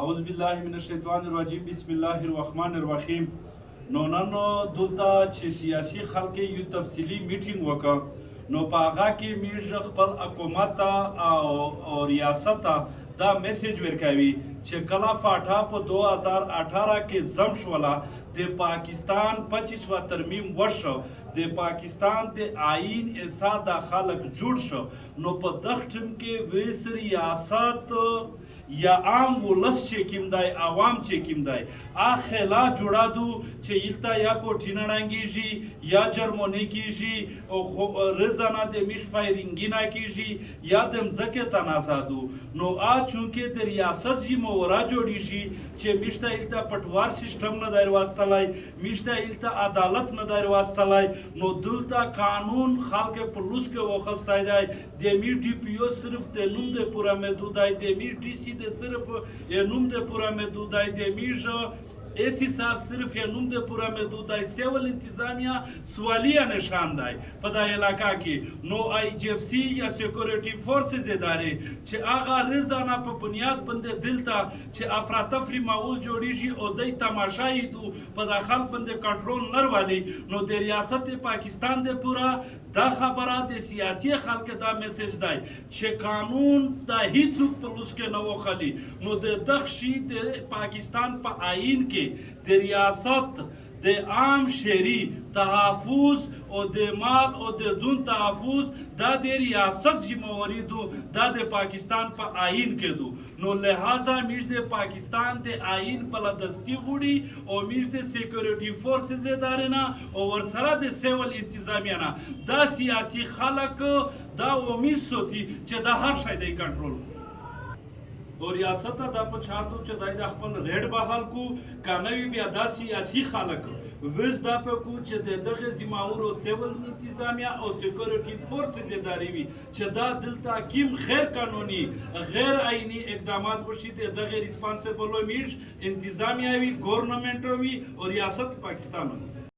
اعوذ بالله من الشیطان الرجیم، بسم الله الرحمن الرحیم. نو نن دلته چې سیاسي خلک یو تفصیلی میټینګ وکړ، نو په هغه کې میږ خپل حکومت او ریاست ته دا message ورکوي چې کله فاټا په 2018 کې ضم شوله، د پاکستان 25 ترمیم وشو، د پاکستان د آئین حصه د خلک جوړ شو، نو په دغه ټیم کې ویس ریاست یا عام ولس چې کوم دی، عوام چې کوم دی، خلا جوړا دو چې ایلته یا کوټې نه ړنګېږي یا جرمونې کېږي او رزانه د میش فایرینګي نه کېږي یا د مځکې تنازع دو. نو چونکې د ریاست ذمه واره جوړېږي چې میش ته ایلته پټوار سیستم نه دی راوستلی، میش ته ایلته عدالت نه دی راوستلی، نو دلته قانون خلک په لوس کې وخستی دی. د میش ډي پي او صرف د نوم د پوره محدود دی، د میش ډي سي د صرف یې نوم د پوره محدود دی، د میش اے سی صاحب صرف یې نوم د پوره محدود دی. سیول انتظامیه سوالیه نشان دی په دا علاقه کې. نو آی جی اف سی یا سیکورټي فورسز ادارې چې هغه رضانه په بنیاد باندې دلته چې افراتفري ماحول جوړیږي او دی تماشا یې دو، په دا خلک باندې کنټرول نروالي. نو د ریاست پاکستان د پوره دا خبره، د سیاسي خلک دا message دی چې قانون دا هیڅوک په لوس کې نه وخلي. نو د دغشي د پاکستان په آئین کې د ریاست د عام شهري تحفظ او د مال او د دون تحفظ دا د ریاست ذمہ واری دو، دا د پاکستان په آئین کې دو. نو لہذا میش د پاکستان د آئین بالادستی غوړي او میش د سیکورټي فورسز ادارې نه او ورسره د سیول انتظامیه نه دا سیاسي خلک دا امید سوتی چې دا هر شی دی کنټرول او ریاست دا په چار دو چې دای د خپل ریډ بحال کو کنه وی. بیا دا سیاسي خلک وز دا په کو چې د دغه ذمہور او سیول انتظامیه او سیکورټي فورسز ادارې وي چې دا دلته کیم غیر قانوني، غیر آئینی اقدامات وشي، د دغه responsible میش انتظامیه وي، ګورنمنت وي او ریاست پاکستان وي.